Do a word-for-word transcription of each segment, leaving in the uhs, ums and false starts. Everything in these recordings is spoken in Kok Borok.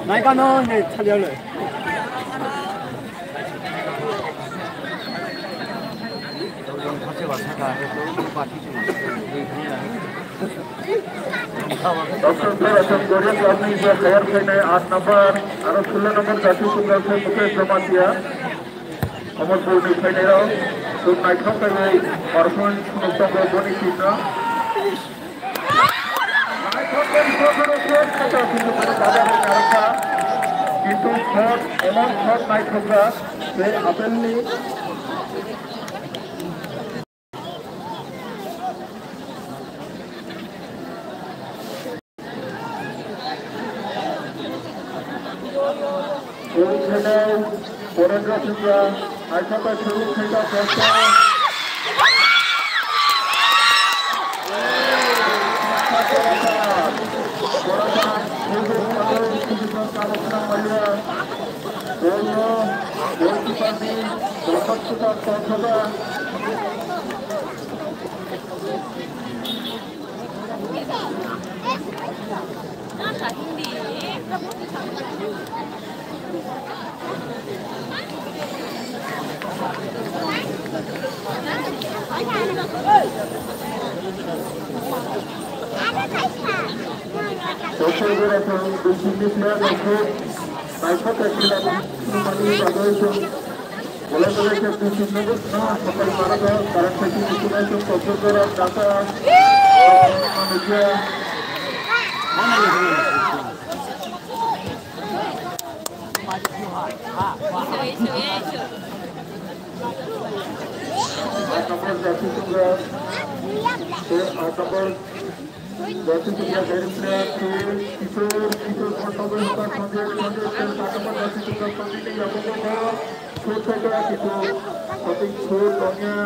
Naikano ne chaliya le. Doctor Bharasan Goria Club ni je hire khainai aat number aro sullo number jersey chumjak khe Mukesh Jamatia. Omo bul ni phainai rok chwng naithok kaiwi performance phunuk tongo boni team no. Naithok khe Iswar shot khato kintu bini baba rok narwkha. Kintu shot, emon shot naithokjak, je apple ni. Chwng khainai Porendra Tripura, naithok khe chwng khainai Costa. Kochai Bora Thang, Dulphungni player rok khe naithok khe khela thumani bagwi chwng belai belai khe Dulphung nogo khna sapai mano, karon khe chini Dulphung Kochai Bora Thang manukya. Aat number jersey chumjak, tei aat number jersey chumjak, very player, Kishore, Kishore, Sanjay, Sanjay, Sanjay, aat number jersey chumjak, Sanjay ni yakungo ball, shoot khaikha, kintu sotik shoot tongya,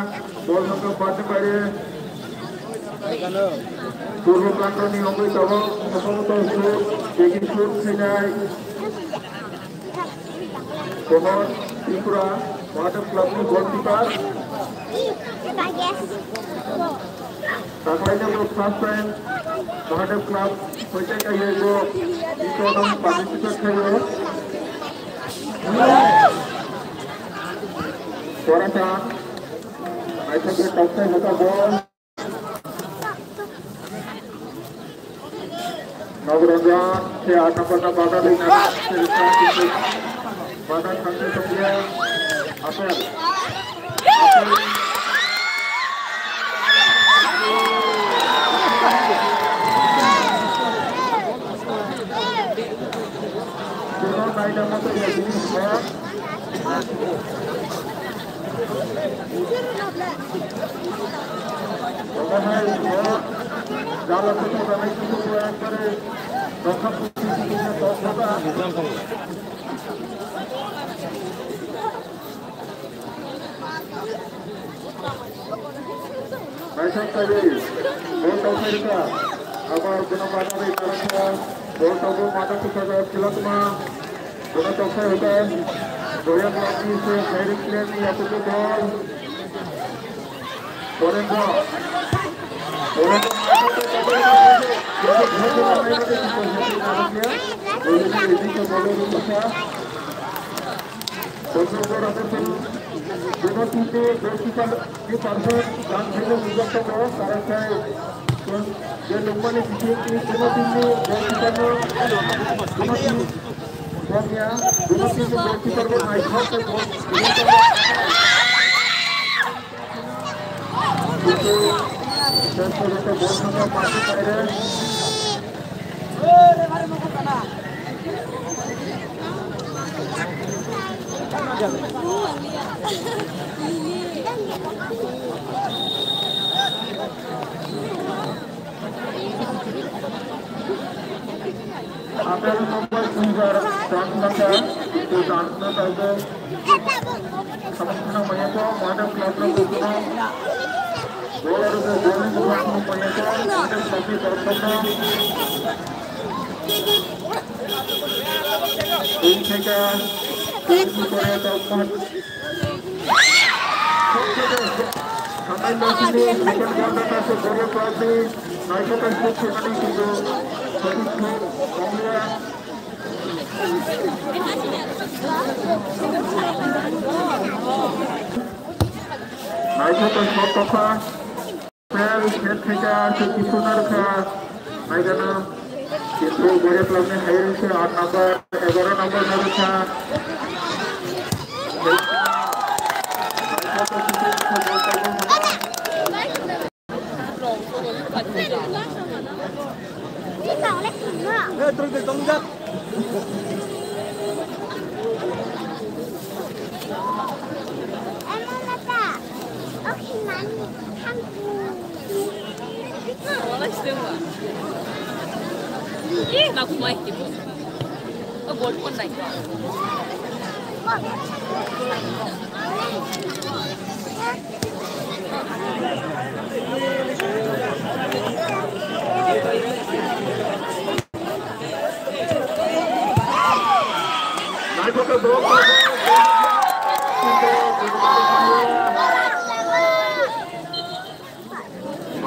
ball hakha barni baire. Purbo Kandoni wngwi tabok, prothomto shoot, begi shoot khainai. Kohor Tripura, Mahadev Club ni goalkeeper. Taklaino bo first time Mahadev Club hoite kaiye bo tournament participate khaio. Porata, naithokhe toktai hoka ball. Nogoranja, khe aat number no bada rina, bada thangwi tongya, apple. Apple. Kuno naina moto ya, Naisang taiwi, bol tongkhairikha. Abo gwnang bagwi narwkha. Bol tongo, mada kwchajak, khilatma. Bono toksa hotai. Boya Club ni se Khairi player ni yakubu bol. Porendra. Porendra. Porendra. Bono tini goalkeeper ni person dan thaiwi nujak tongo, karon khe je nukmani bisingtwi bono tini goalkeeper no, bono tini bomya, bono tini goalkeeper bo naithok khe bol. Apel number three bar dance number, itu dance number itu. Sama-sama mayako, mana club number itu. Bola itu, bola itu sama-sama mayako, mana club itu sama-sama. Ini kita, ini kita Thangai masini, second quarter ta se Goria Club ni, naikha ta se Thangai ni kintu, Naithotok sok tokha. Sel, sel khaika, sel kiphilna rwkha. Naigano. Kintu Goria clubni hayung se aat number, egaro number no rwkha.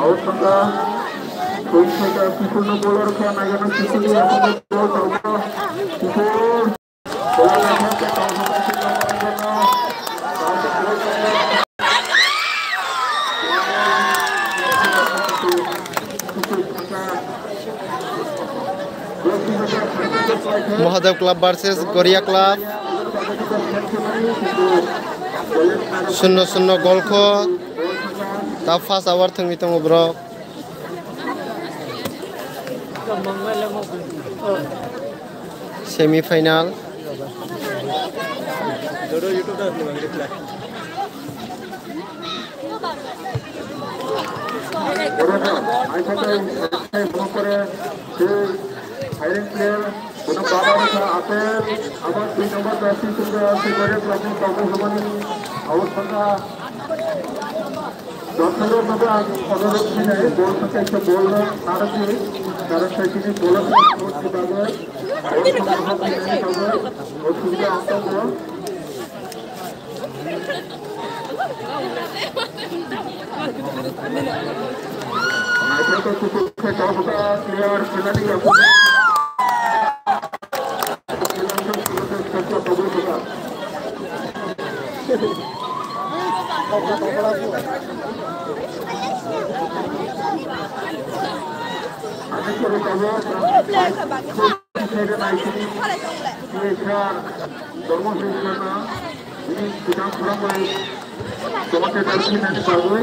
Out saka, Queen saka, Kufur no bowler kha, Nagano Kufur ni aswk ball tangma, Kufur. Mahadev Club versus Goria Club. Shunno shunno gol kho. Ta first over thwngwi tongo borok. Semi final. Hiring player, kono baba rwkha Apple, abar dui number jersey swngjak, Sibare Club ni Babu Humani, out saka. Doptoro babu ang onurodh khainai, bol saka ekta bol rok narwkdi, narwk sai tini bol rok saka bol saka bagwi, bol saka bagwi, bol saka bagwi. Bini kwchang khorang bai tongma khe tei sinani bagwi.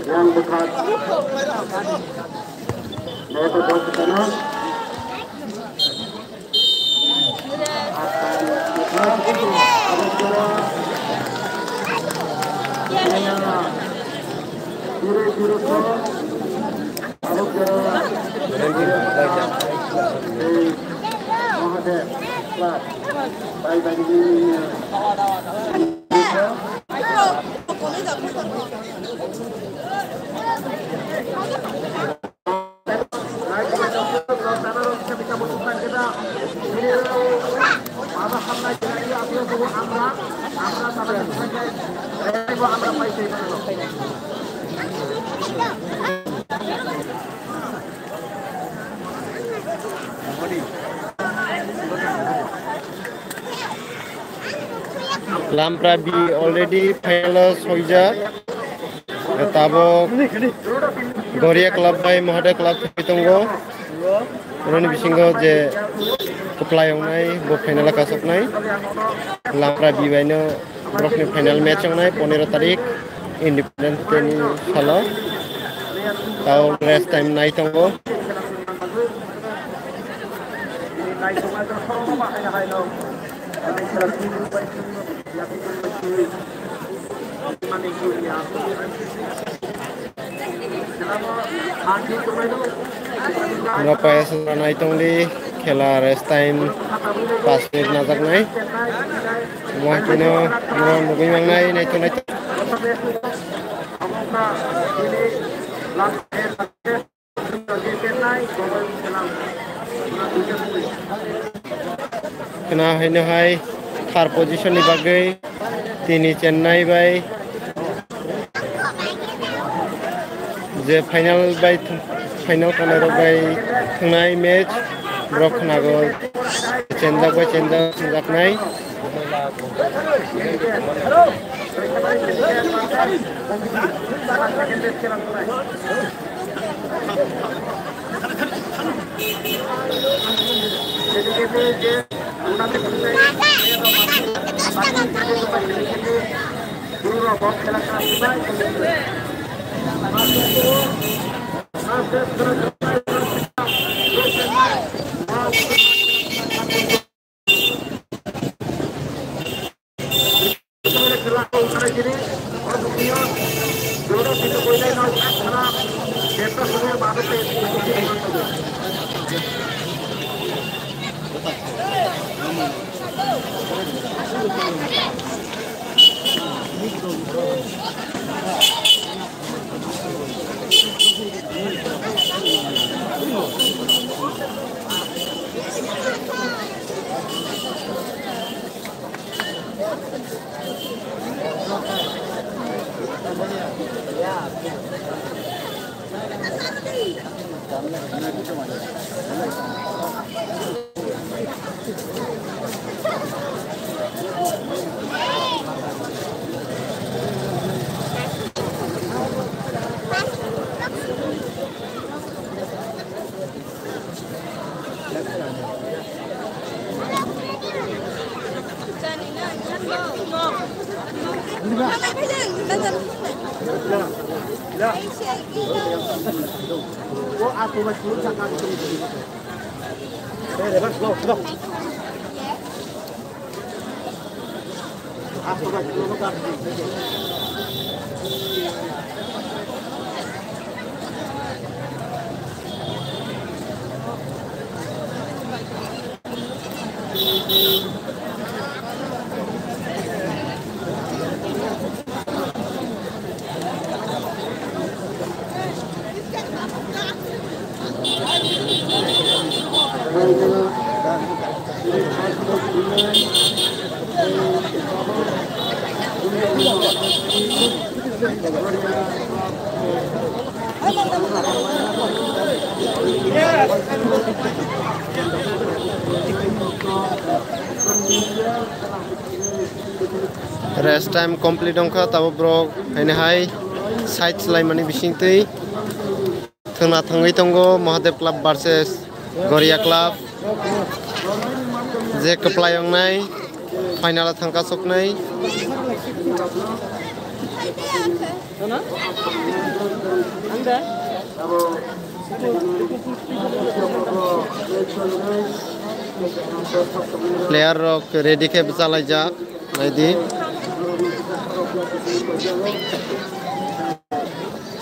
Yang bekas. Mereka buat sana. Lampra B already final o soijak. Tabok Goria Club bai Mahadev Club thwi tongo. Roni bisingo je kwplai wngnai bo final o kasoknai. Lampra B bai no borokni final match wngnai pondro tarik Independence Day ni salo. Tao rest time nai tongo. Oro paiyasa nai tongdi, khela rest time pas minute najaknai. Omo hai kheno oro nugwi mangnai, naithok naithok. Kheno haino hai third position ni bagwi tini Chennai bai je final bai th-, final khwlairok bai thwngnai match borok khwnago chenjak bai chenjak swnjaknai. Rest time complete wngkha, tabuk borok haino hai side swlaimani bisingtwi thwngna thangwi tongo Mahadev Club versus Goria Club. Je kwplai wngnai final o thangka soknai. Player rok ready khe bwchalaijak, naidi.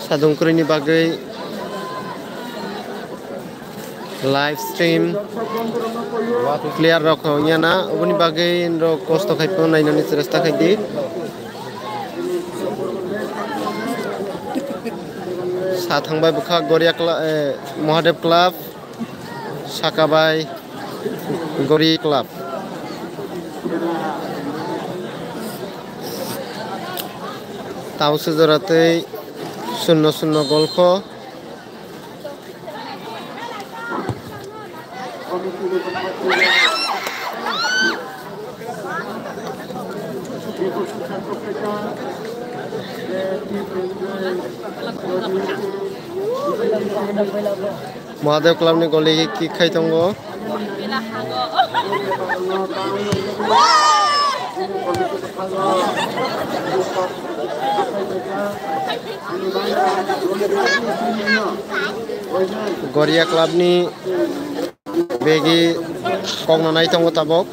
Sadung kwrwini bagwi. Live stream player rok wngya na, oboni bagwi norok kosto khai phano nainani chesta khai di. Sa thangbai bwkha Goria Cla-, eh, Mahadev Club, saka bai Gori Club. Tausu jora tei shunno shunno gol kho. Mahadev Club ni goli kick khai tongo. Goria Club ni begi kokno nai tongo tabok.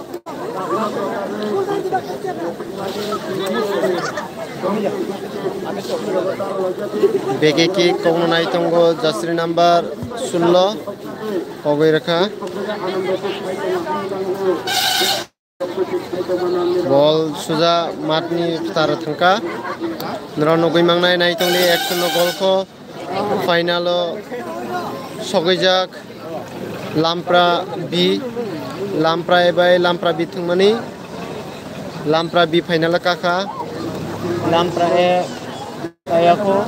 Begi kick kokno nai tongo jersey number sullo kogwi rwkha. Bol suja matni phataro thangkha. Norok nugwi mangnai, naitongdi ek shunno gol kho. Final o sogwijak Lampra B, Lampra A bai Lampra B thwngmani. Lampra B final o kakha. Lampra A kaya kho.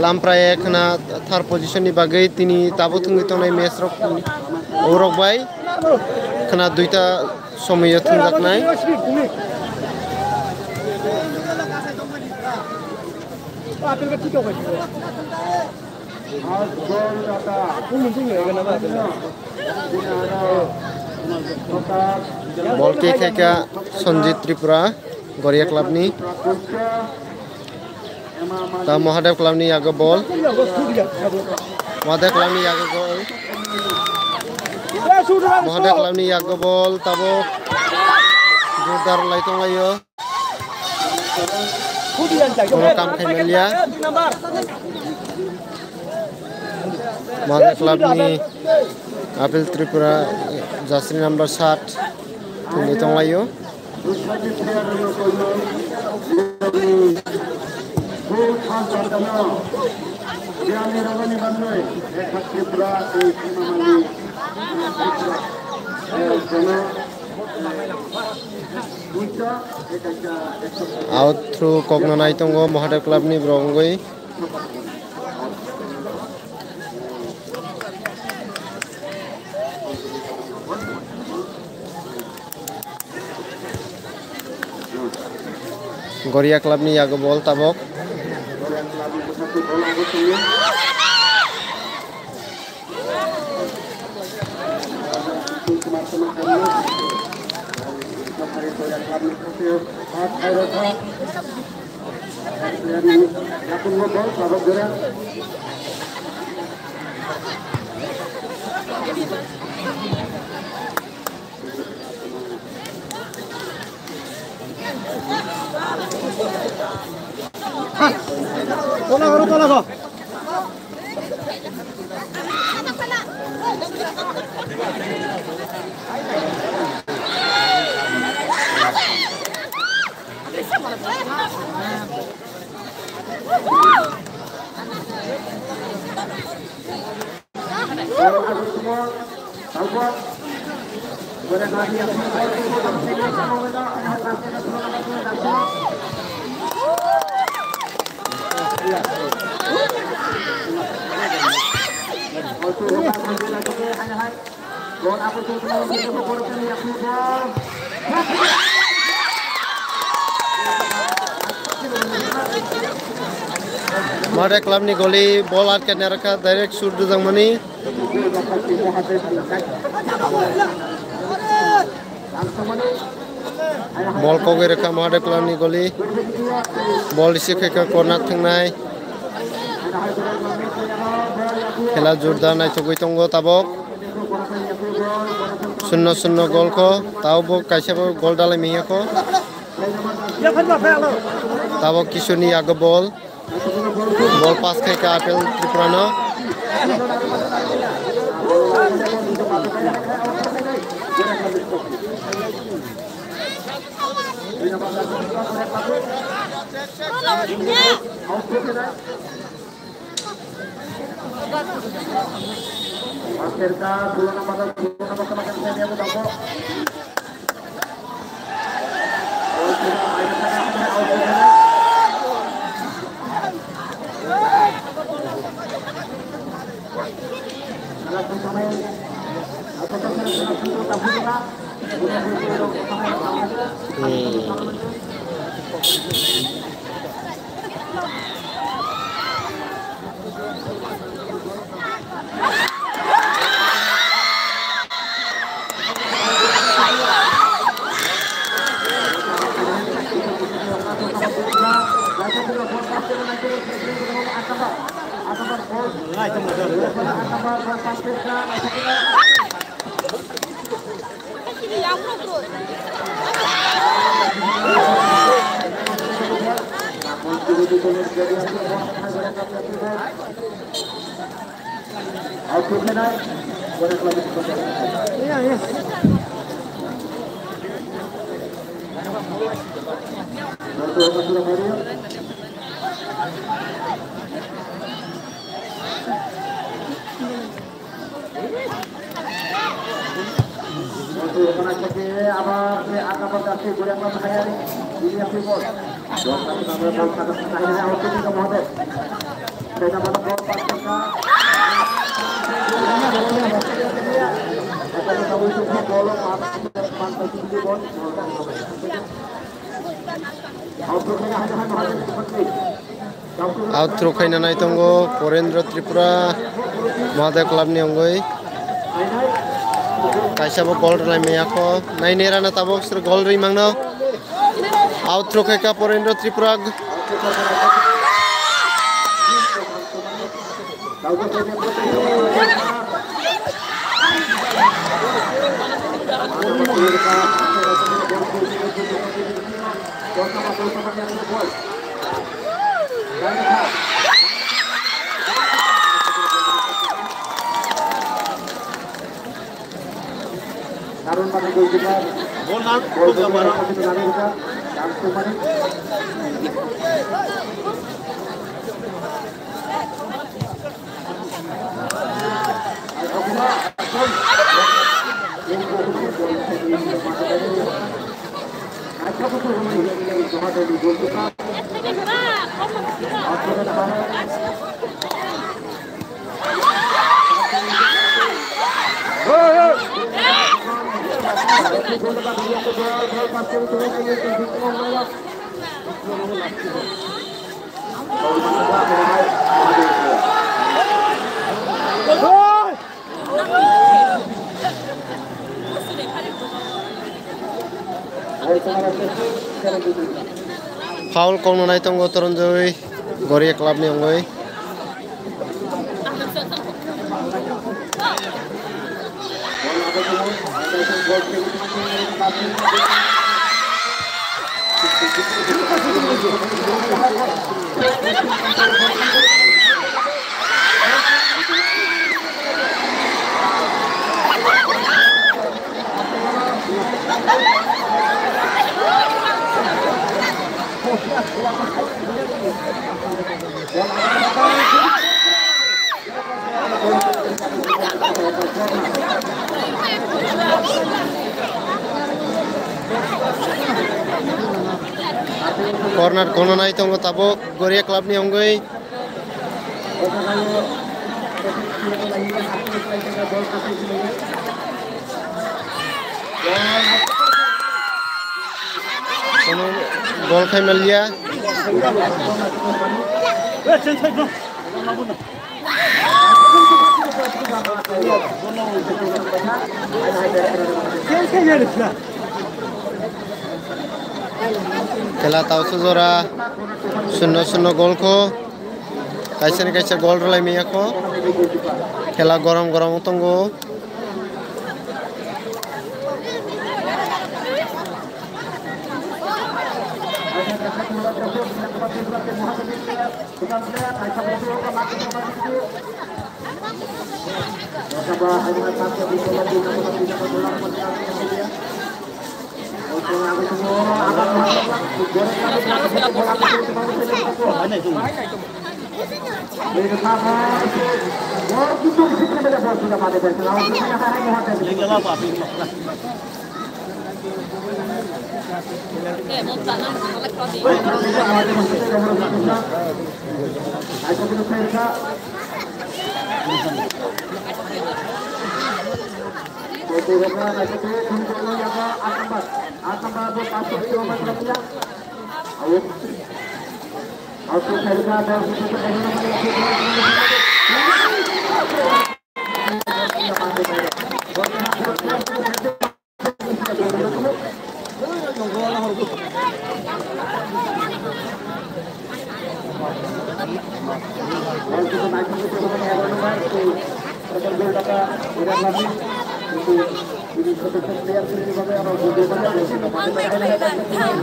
Lampra A khna third position ni bagwi tini tabuk thwngwi tongnai match rok, urok bai khna duita somoyo thwngjaknai. Bol kick khaikha Sanjit Tripura, Goria Club ni. Ta Mahadev Club ni yago bol. Mahadev Club ni yago gol. Mahadev Club ni yago bol tabuk. Jordar lai tonglaio. Kono kam khai manliya. Mahadev Club ni Apil Tripura jersey number sat thwngwi tonglaio. Out through kokno nai tongo Mahadev Club ni borok wngwi. Goria Club ni yago bol tabok. Mahadev Club ni goli bol atke narwkha, direct shoot rwjakmani. Bol kogwi rwkha Mahadev Club ni goli. Bol receive khaikha corner thangnai. Khela jordar naithogwi tongo tabok. Shunno shunno gol kho. Tao bo kaisa bo gol dalai manya kho. Tabok Kishorni yago bol. Bol pass khai kha Apil Tripura no. Out throw khaina nai tongo Porendra Tripura Mahadev club ni wngwi. Kaisa bo goal rwlai maya kho. Nai nera na tabok sir goal rwi mangno. Out throw khai ka Porendra Tripura. Foul kokno nai tongo Toronjoi Goria club ni wngwi. Corner kono nai tongo tabuk Goria club ni wngwi. Kono gol khai maliya. Khela tausa jora shunno shunno gol kho. Kaisa ni kaisa gol rwlai maya kho. Khela gorom gorom wng tongo.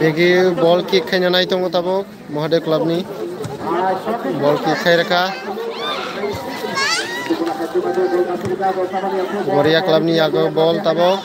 Begi ball kick khaina nai tongo tabuk Mahadev club ni. Ball kick khai rwkha. Boria club ni yago ball tabuk.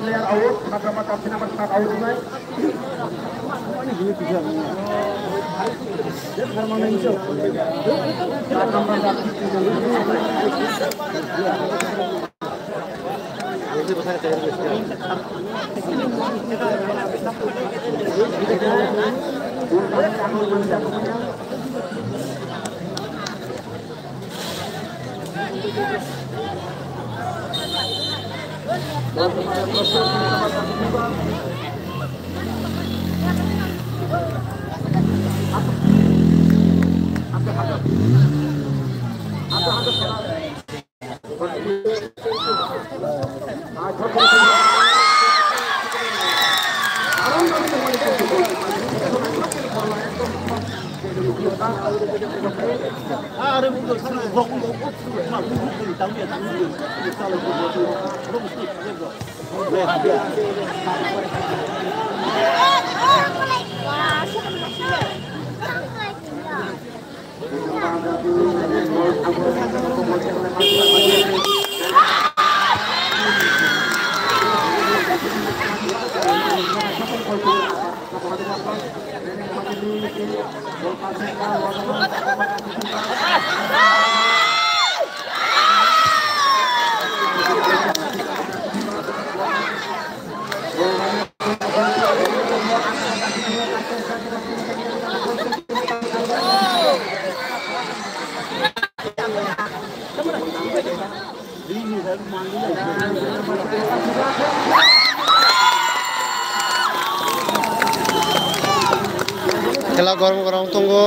Player out, Hadrama kapten number sat out wngnai. Khela gorom gorom tongo.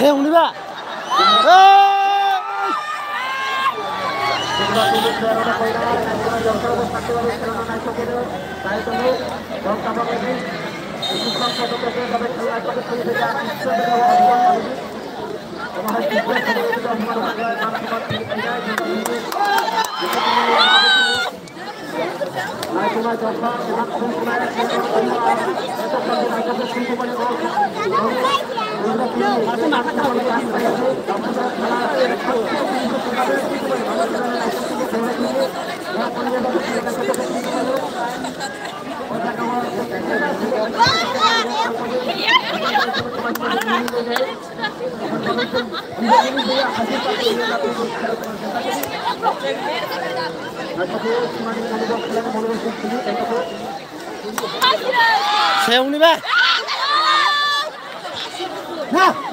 Seyong ni ba? Seyong ni ba? Na.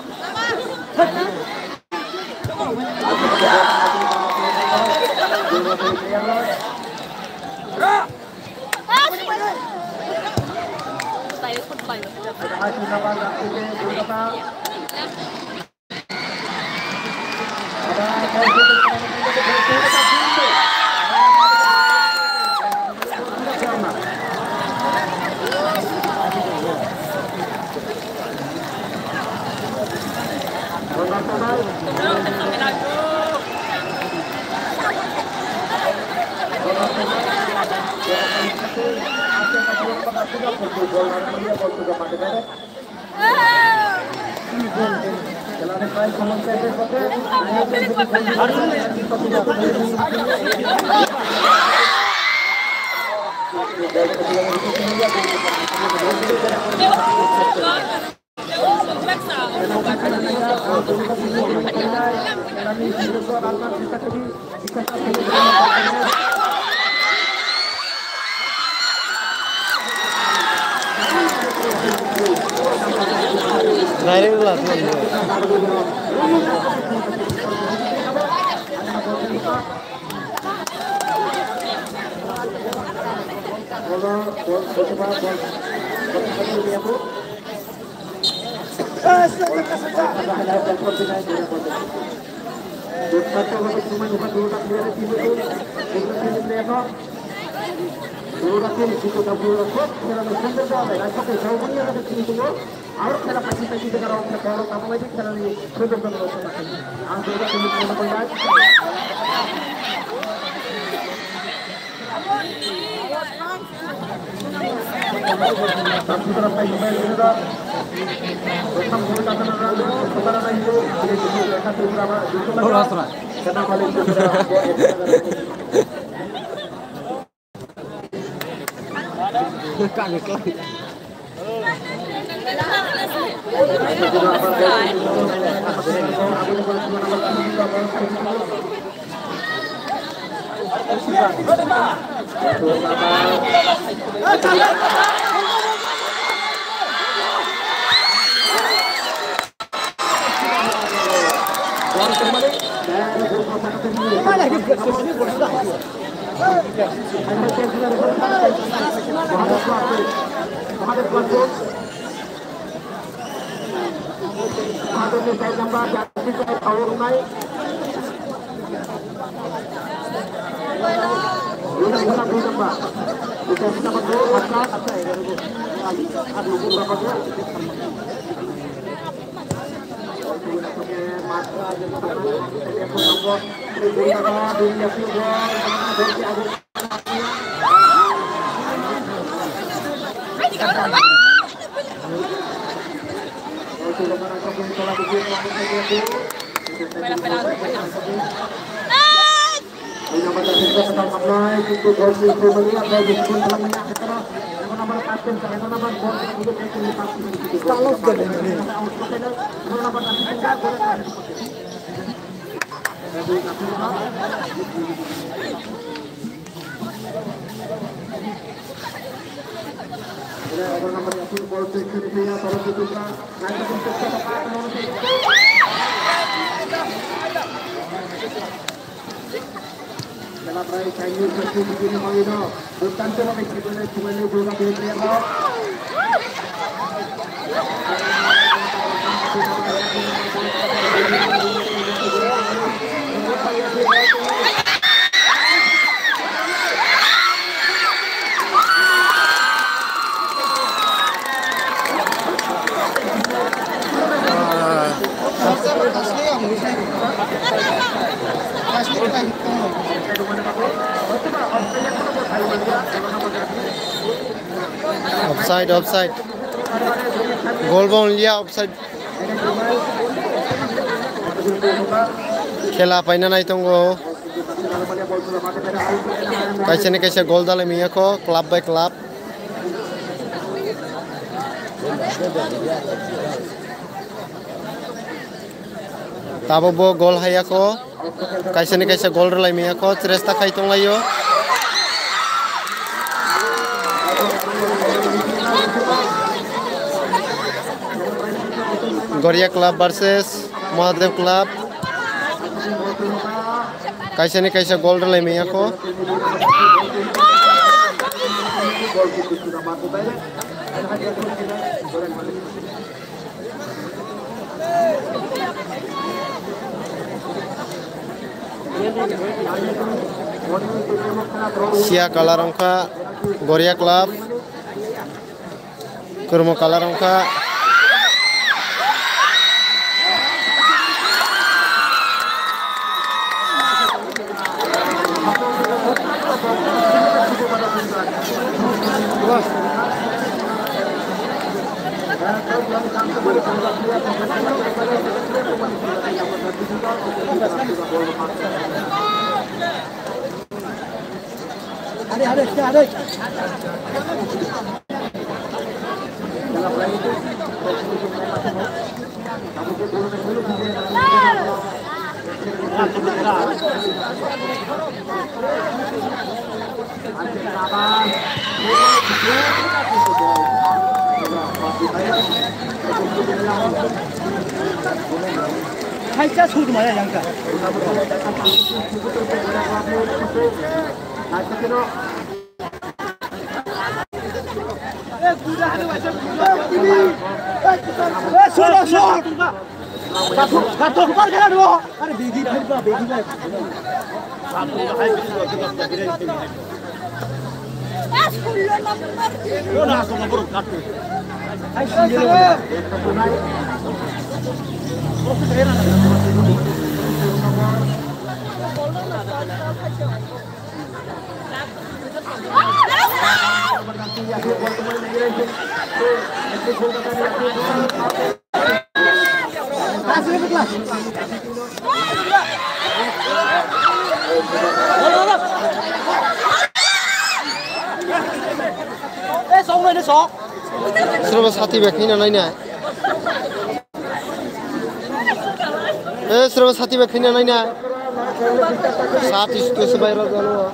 Offside, offside. Gol bo wngya, offside. Khela paina nai tongo. Kaisa ni kaisa gol dalai manya kho, club by club. Tabuk bo gol haya kho. Kaisa ni kaisa gol rwlai manya kho, cheresta khai tonglaio. Goria Club versus Mahadev Club. Kaisa ni kaisa gol rwlai manya kho. Sia colour wngkha Goria Club. Kwrwngma colour wngkha. Kaisa sut maya yang ka. Sobo sati bai khaina naina. Eh, sobo sati bai khaina naina. Sati sutu se bai rok jalo.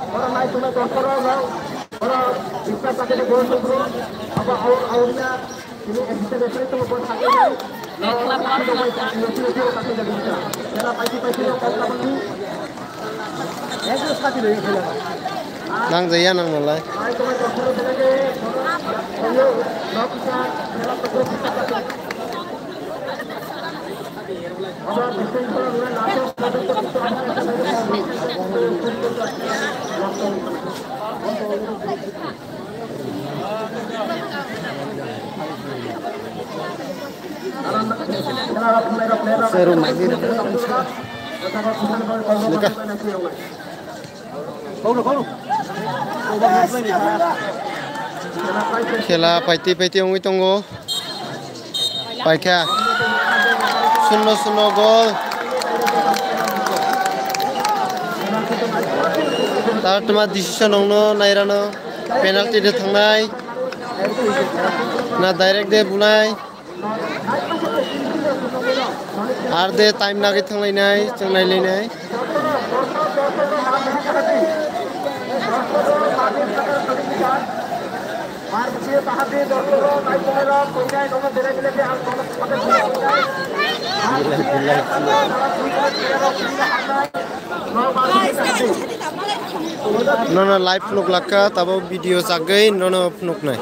Nang jaya nang nolai. Khela paitwi paitwi wngwi tongo. Paikha. Shunno shunno gol. Tar tuma decision wngno nairano. Penalty de thangnai. Na direct de bunai. Ar de time nagwi thanglainai, chwng nailainai. Nono live phunuk lakha, tabo video chagwi nono phunuknai.